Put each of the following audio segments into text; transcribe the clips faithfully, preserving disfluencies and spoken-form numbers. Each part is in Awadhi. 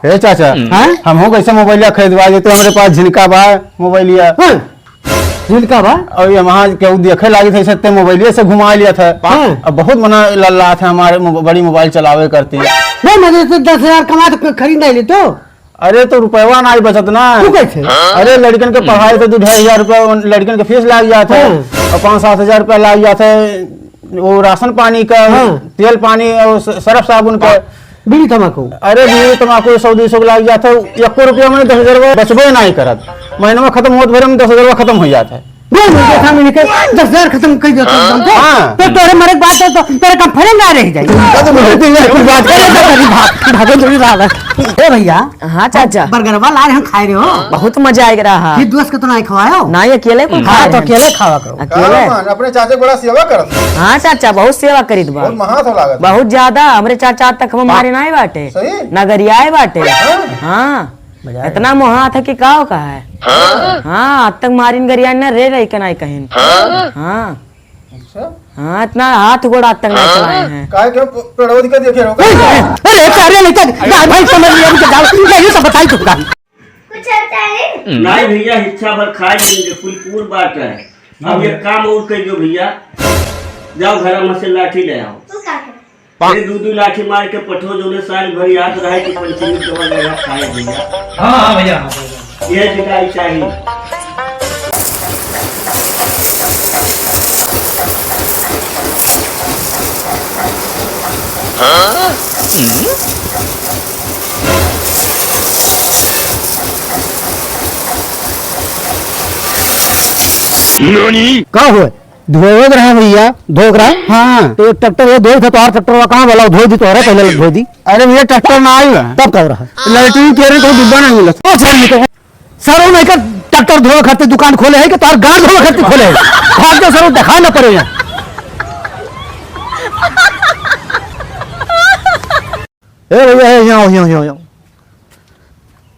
हे चाचा, हाँ? हमहू कैसे मोबाइलिया खरीदवा देते, हमरे पास झिनका बा मोबाइलिया। हाँ, झिनका बा? और ये वहाँ केहू देखे लागी थे, सत्ते मोबाइलिया से घुमा लिया था। हाँ। अब बहुत मना लल्ला था हमारे मो-, बड़ी मोबाइल चलावे करती। नहीं, मैं तो दस हजार कमा तो खरीद नहीं लेतो। अरे तो रुपयवा ना आई बचत ना। तू कैसे? अरे लड़कन के पढ़ाई से दो ढाई हजार रुपया उन लड़कन के फीस लाग जात है। हाँ। और पाँच सात हजार रुपया लाग जात है, वो राशन पानी का, हाँ। तेल पानी और स-, सरफ साबुन का। बीड़ी तमाकू? अरे बीड़ी तमाकू सौ दो सौ के लाग जात है, एको रुपया में दस हजार रुपया बचबे नहीं करत। महीना में खत्म होत भरे में दस हजार रुपया खत्म हो जात है। बोल, बोल, देखा मैंने कहा, दस हजार खत्म कर दिया था एकदम से। हाँ। तो तोरे मरे के बाद तो, तो तेरे कम फरे ना रह जाए। तो मरे दिन में कुछ बात करे तो तेरी बात, भागे जरूर रहा है। ए भैया। हाँ चाचा। बर्गरवा ला रहे हम, खाए रहे हो? बहुत मजा आए रहा। ये दोस्त को तो ना खवायो? ना, ये अकेले को हाँ, खा तो रहे हैं। अकेले खावा करो। अकेले? का मान, अपने चाचा के बड़ा सेवा करत है। हाँ चाचा, बहुत सेवा करीत बा। बहुत महान हो लागत। बहुत ज्यादा। हमरे चाचा आज तक हम मारे ना आए बाटे। सही? ना गरियाए बाटे। हाँ? हाँ। मजा आए। इतना मोहात है कि का हो कहा है? हाँ? हाँ, आज तक मारिन गरियान ना रे रही के नाई कहिन। हाँ? हाँ। अच्छा? हाँ, इतना हाथ गोड़ आज तक ना चलाए हैं। काहे के प-, पेड़वा दिखा देखे रहो? अरे, अरे, अरे, नहीं तो, ना, भाई, समझ लिया, मुझे जाओ, नहीं, ये सब बताई तुमका। कुछ अच्छा है? नहीं भैया, इच्छा भर खाए लेंगे, कुल पूर बात है। अब एक काम और कर दो भैया, जाओ घर में से लाठी ले आओ। तू का कर? अरे दू दू लाठी मार के पठो, जोने साल भर याद रहे कि पंचमी के बाद मेरा खाए भैया। हाँ, हाँ भैया, हाँ, हाँ, हाँ। ये बिकाई चाहिए। ननी? का हुआ? धोए के रहा भैया। धोए के रहा? हाँ। तो ट्रैक्टर ये धोए थे, तोहार ट्रैक्टर वा कहाँ वाला? धोए दी तोहरा, पहले धोए दी। अरे भैया, ट्रैक्टर ना आई बा। तब का रहा? लैट्रिन के रहे, कोई डिब्बा ना मिलत। ओ सर, ये तो सर, वो नहीं कर, ट्रैक्टर धोए खातिर दुकान खोले है कि तोहार गांड धोए खातिर खोले है? भाग जा सर, वो दिखाई ना पड़े यहाँ। ए भैया, ए, यहाँ आओ, यहाँ, यहाँ, यहाँ।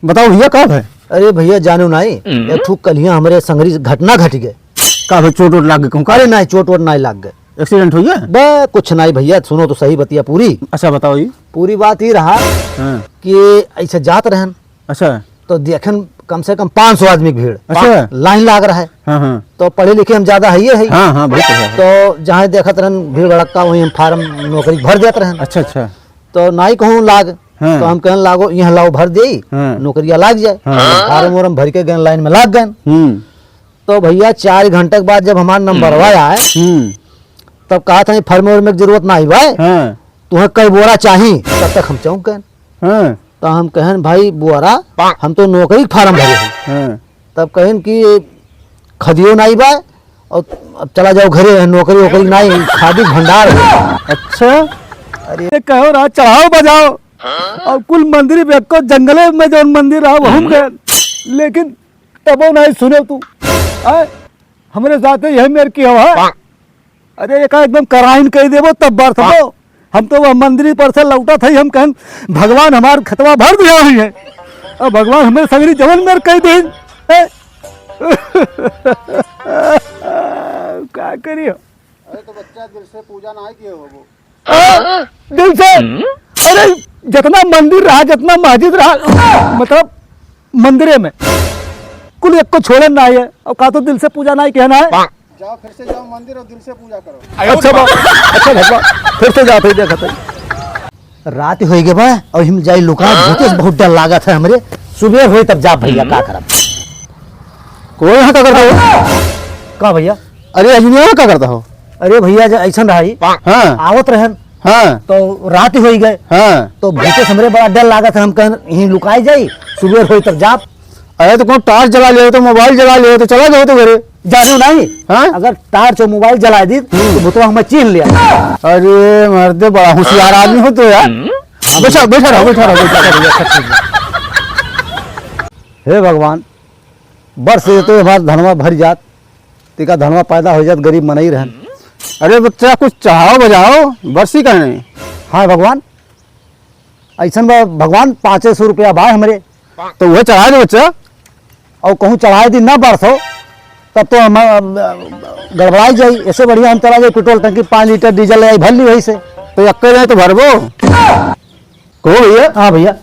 बताओ भैया, का है? अरे भैया, जानो नाई, हम्म। एक ठो कलिया हमरे संगरी घटना घट गए। का भाई, चोट वोट लाग गए कहूँ का? अरे नाई, चोट वोट नाई लाग गए। एक्सीडेंट हो गया? बे, कुछ नाई भैया, सुनो तो सही बतिया पूरी। अच्छा, बताओ ये। पूरी बात ये रहा हाँ। कि ऐसे जात रहन। अच्छा। तो देखन कम से कम पाँच सौ आदमी की भीड़। अच्छा। लाइन लाग रहा है। हाँ, हाँ। तो पढ़े लिखे हम ज्यादा है, ये है। हाँ, हाँ, बहुत है। तो जहाँ देखत रहन भीड़ भड़क्का, वहीं हम फार्म नौकरी भर देत रहन। अच्छा, अच्छा। तो नाई कहूँ लाग, हाँ। तो हम कहन लागो, यहाँ लाओ भर दे, हाँ। नौकरिया लाग जाए। हाँ। फार्म वार्म भर के गए, लाइन में लाग गए। हम्म। तो भैया चार घंटे के बाद जब हमार नंबरवा हम्म। आए, हम्म। तब कहा था, "फार्म वार्म की जरूरत ना आई भाई, हाँ। तुम्हें कई बोरा चाही?" तब तक हम चौंक गए। हाँ। तो हम कहन, "भाई बोरा, हम तो नौकरी के फार्म भरे हैं।" हाँ। तब कहन कि खदियो नाई बा, और अब चला जाओ घरे, नौकरी वोकरी नाई, खादी भंडार है। अच्छा। अरे ये कहो रहा चढ़ाओ बजाओ, और कुल मंदिर में को जंगले में जौन मंदिर रहा वहम गए, लेकिन तबो नाई सुने तू। आय, हमरे साथे यही मेर की हवा। अरे एका एकदम कराइन कह देबो तब बरसबो। हम तो वह मंदिर पर से लौटत हई, हम कहन भगवान हमार खतवा भर दिया हुई है, और भगवान हमें सगरी जवन मेर कह दे। हैं? का करियो? अरे तो बच्चा दिल से पूजा ना किए होबो। आ, दिल से? अरे जितना मंदिर रहा, जितना मस्जिद रहा, मतलब मंदिरे में कुल एक को छोड़न ना है, और का तो दिल से पूजा ना किया ना है। जाओ, फिर से जाओ मंदिर और दिल से पूजा करो। अच्छा बा, अच्छा भगवान, फिर से जाते ही देखते ही। रात होई गए बा, और हम जाई लुका, भूते से बहुत डर लागत है हमरे। सुबेर होई तब जा भैया, का करब? कोई यहाँ का करता हो? का भैया? अरे अजनी यहाँ का करता हो? अरे भैया, जो ऐसा रहा ही, हाँ। आवत रहन, हाँ। तो रात होई गए, हाँ। तो भूते से हमरे बड़ा डर लागत है, हम कहन यहीं लुकाई जाई, सुबेर होई तब जाब। अरे तो कौन टार्च जला ले हो, तो मोबाइल जला ले हो, तो चला जाओ तो घरे। जानो नहीं? हाँ? अगर टार्च और मोबाइल जला दी, तो भूतवा हमें चीन लिया। अरे मर्दे, बड़ा होशियार आदमी हो तो यार। हाँ, बैठा, बैठा रहो, बैठा रहो, बैठा रहो। हे भगवान, बरस से तो हमार धनवा भर जात, तिका धनवा पैदा हो जात, गरीब मनई रहन। अरे बच्चा, कुछ चढ़ाओ बजाओ, बरसी कहने। हाँ भगवान, ऐसन बा भगवान, पाँचे सौ रुपया बा हमरे। तो वह चढ़ा दे बच्चा। और कहूँ चढ़ाए दी ना बरसो, तब तो हम, अ, गड़बड़ाई जाई। ऐसे बढ़िया हम चला जाई, पेट्रोल टंकी पाँच लीटर डीजल ले आई, भर ली वही से। तो यक्के जाए तो भरबो। कहो भैया। हाँ भैया।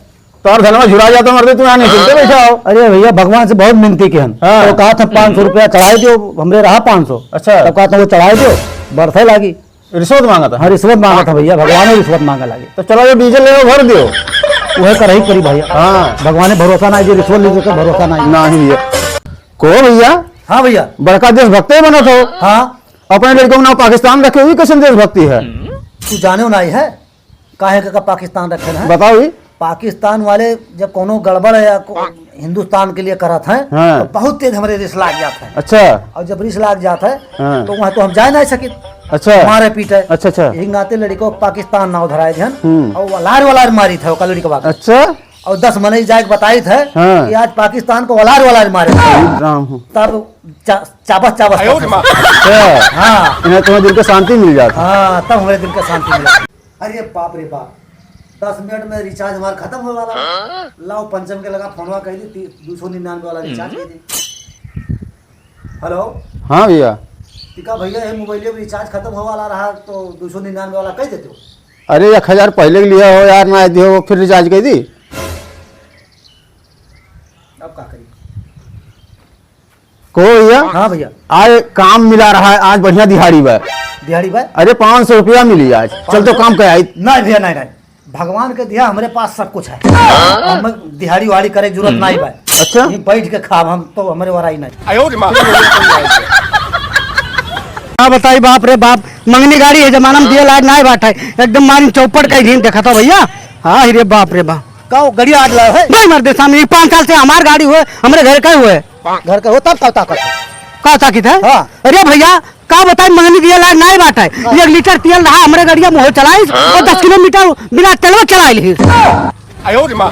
तोर धनवा झुरा जाता मर्दे, तू यहाँ नहीं सुनते बैठा हो। अरे भइया, भगवान से बहुत मिनती किहन। हाँ। तो कहा था, "पाँच सौ रुपया चढ़ाई दियो, हमरे रहा पाँच सौ।" अच्छा। तब कहा था, "वो चढ़ाई दियो, बरसे लागी।" रिश्वत मांगा था? हाँ, रिश्वत मांगा था भइया, भगवान ने रिश्वत मांगा लागी। तो चलो, ये डीजल ले भर दियो। वह करही पड़ी भइया। हाँ। भगवान ने भरोसा ना, जो रिश्वत ले के भरोसा ना। नहीं भइया। को भइया? हाँ भइया। बड़का देशभक्त ही बनत हो। हाँ। अपने लड़कों के नाम पाकिस्तान रखे हुई, कैसन देशभक्ति है? तू जाने ना है? काहे का पाकिस्तान रखे ना? बताओ ही। पाकिस्तान वाले जब कोनो गड़बड़ या को-, हिंदुस्तान के लिए करत हैं, हाँ। तो बहुत तेज हमरे रिस लाग जात है। अच्छा। और जब रिस लाग जात है, हाँ। तो वहाँ तो हम जाए नहीं सकित। अच्छा। मारे पीटे। अच्छा, अच्छा। यही नाते लड़को पाकिस्तान नाव धराए थे हन, हम्म। और वलार वलार मारी थे ओका लड़कवा के। अच्छा। और दस मनई जाए के बताई थे हाँ। कि आज पाकिस्तान को वलार वलार मारे थे। राम हो। तब चा-, चाबस चाबस आयो रे माँ। अच्छा। हाँ। इन्हें तुम्हें दिल को शांति मिल जाता। हाँ, तब हमारे दिल का शांति मिला। अरे बाप रे बाप, दस मिनट में रिचार्ज हमार खत्म होए वाला बा। लाओ पंचम के लगा फोनवा कइ दी, ती-, दो सौ निन्यानवे वाला रिचार्ज कइ दी। हेलो। हाँ भइया। टिका भइया, ये मोबाइल में रिचार्ज खत्म होए वाला रहा, तो दो सौ निन्यानवे वाला कइ देते हो? अरे, एक हजार पहले के लिया हो यार, ना दियो, फिर रिचार्ज कइ दी। अब का करी? को भइया? हाँ भइया। आज काम मिला रहा है, आज बढ़िया दिहाड़ी बा। दिहाड़ी बा? अरे, पाँच सौ रुपया मिली आज। चल तो काम कर आई। नहीं भइया, नहीं, नहीं। भगवान के दिया, हमरे पास सब कुछ है। हम दिहाड़ी वाड़ी करे जरूरत नहीं बा। अच्छा। यहीं बैठ के खाब हम तो, हमरे वराई नहीं। आयो रे माँ। का बताई बाप रे बाप, मंगनी गाड़ी है जमाना में दिया लायक नहीं बाटे, एकदम मारी चौपट कइ दिन देखा था भइया। हाँ रे बाप रे बाप। का वो गड़िया आज लायो है? नहीं मर्दे सामने, ये पाँच साल से हमार गाड़ी हुए, हमरे घर का हुए। घर का हो तब का ताकत है? का ताकत है? हाँ। अरे भइया, का बताई, मंगनी दिया लायक नहीं बाटे। हाँ। एक लीटर तेल रहा हमरे गड़िया में, हो चलाइस और दस किलोमीटर बिना तेलवा चलाइ ली। आयो रे माँ।